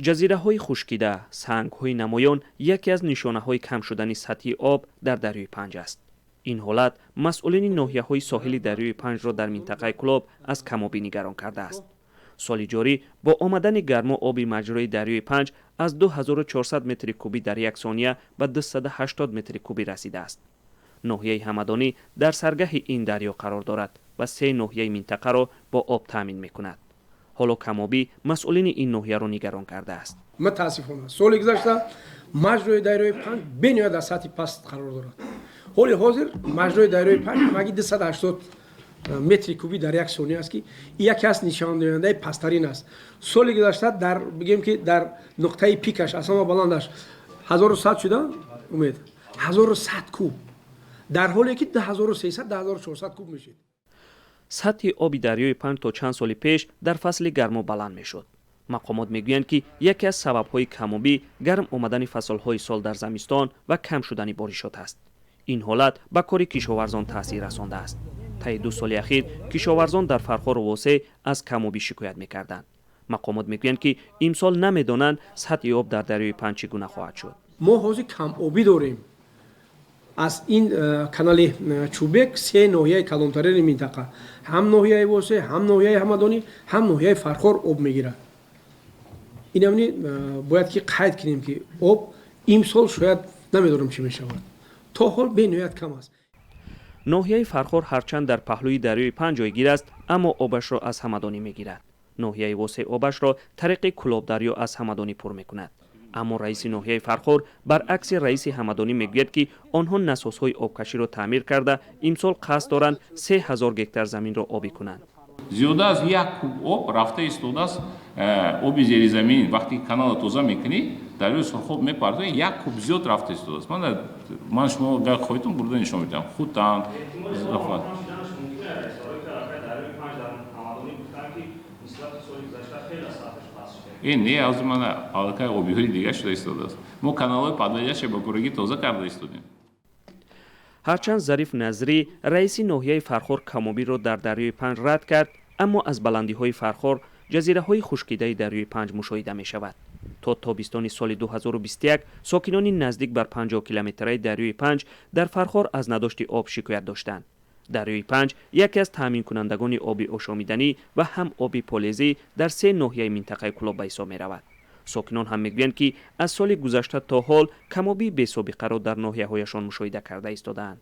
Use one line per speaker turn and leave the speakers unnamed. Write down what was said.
Ҷазираҳои хушкида, сангҳои намоён яке аз нишонаҳои кам шудани сатҳи об дар дарёи Панҷ аст. Ин ҳолат масъулини ноҳияҳои соҳили дарёи Панҷро дар минтақаи Кӯлоб аз камобӣ нигарон кардааст. Соли ҷорӣ бо омадани гармо оби маҷрои дарёи Панҷ аз 2400 метри кубӣ дар як сония ба 280 метри кубӣ расидааст. Ноҳияи Ҳамадонӣ дар саргаҳи ин дарё қарор дорад ва се ноҳияи минтақаро бо об таъмин мекунад. Ҳоло камобӣ масъулини ин ноҳияро нигарон кардааст.
Мутаассифона, соли гузашта маҷрои дарёи Панҷ бениҳоят дар сатҳи паст қарор дорад. Ҳоли ҳозир маҷрои дарёи Панҷ ҳамагӣ 280 метри кубӣ дар як сония аст, ки яке аз нишондиҳандаи пасттарин аст. Соли гузашта дар бигем, ки дар нуқтаи пикаш, аз ҳама баландаш, 1100 шуда, умед, 1100 куб, дар ҳоле ки 2300, 2400 куб мешид.
Сатҳи оби дарёи Панҷ то чанд соли пеш дар фасли гармо баланд мешуд. Мақомот мегӯянд, ки яке аз сабабҳои камобӣ гарм омадани фаслҳои сол дар замистон ва кам шудани боришот аст. Ин ҳолат ба кори кишоварзон таъсир расондааст. Таи 2 соли ахир кишоварзон дар Фархору Восе аз камобӣ шикоят мекарданд. Мақомот мегӯянд, ки имсол намедонанд, сатҳи об дар дарёи Панҷ чӣ гуна хоҳад шуд.
Мо ҳозир камобӣ дорем. Аз ин канали Чӯбек се ноҳияи калонтарини минтақа, ҳам ноҳияи Восе, ҳам ноҳияи Ҳамадонӣ, ҳам ноҳияи Фархор об мегирад. Инамни бояд ки қайд кунем, ки об имсол шояд, намедонам, чӣ мешавад, то ҳол бениҳоят кам аст.
Ноҳияи Фархор ҳарчанд дар паҳлӯи дарёи Панҷ ҷойгир аст, аммо обашро аз Ҳамадонӣ мегирад. Ноҳияи Восе обашро тариқи Кӯлобдарё аз Ҳамадонӣ пур мекунад. Аммо раиси ноҳияи Фархор баръакси раиси Ҳамадонӣ мегӯяд, ки онҳо насосҳои обкаширо таъмир карда, имсол қасд доранд 3000 гектар заминро обӣ кунанд.
Зиёда аз як куб об рафта истодааст, оби зеризамин. Вақте канала тоза мекунӣ, дарёи Сурхоб мепартои, як куб зиёд рафта истодааст. Ман шумо агар хоҳитон, бурда нишон медиҳам. Хутан, Зафар. Ин не, ҳозир мана аллакай обиҳои дигар шуда истодааст. Мо каналҳои подводящие ба пуррагӣ тоза карда истодем.
Ҳарчанд Зариф Назрӣ, раиси ноҳияи Фархор, камобиро дар дарёи Панҷ рад кард, аммо аз баландиҳои Фархор ҷазираҳои хушкидаи дарёи Панҷ мушоҳида мешавад. То тобистони соли 2021 сокинони наздик бар 50 километраи дарёи Панҷ дар Фархор аз надошти об шикоят доштанд. Дарёи Панҷ яке аз таъминкунандагони оби ошомиданӣ ва ҳам оби полезӣ дар се ноҳияи минтақаи Кӯлоб ба ҳисоб меравад. Сокинон ҳам мегӯянд, ки аз соли гузашта то ҳол камобии бесобиқаро дар ноҳияҳояшон мушоҳида карда истодаанд.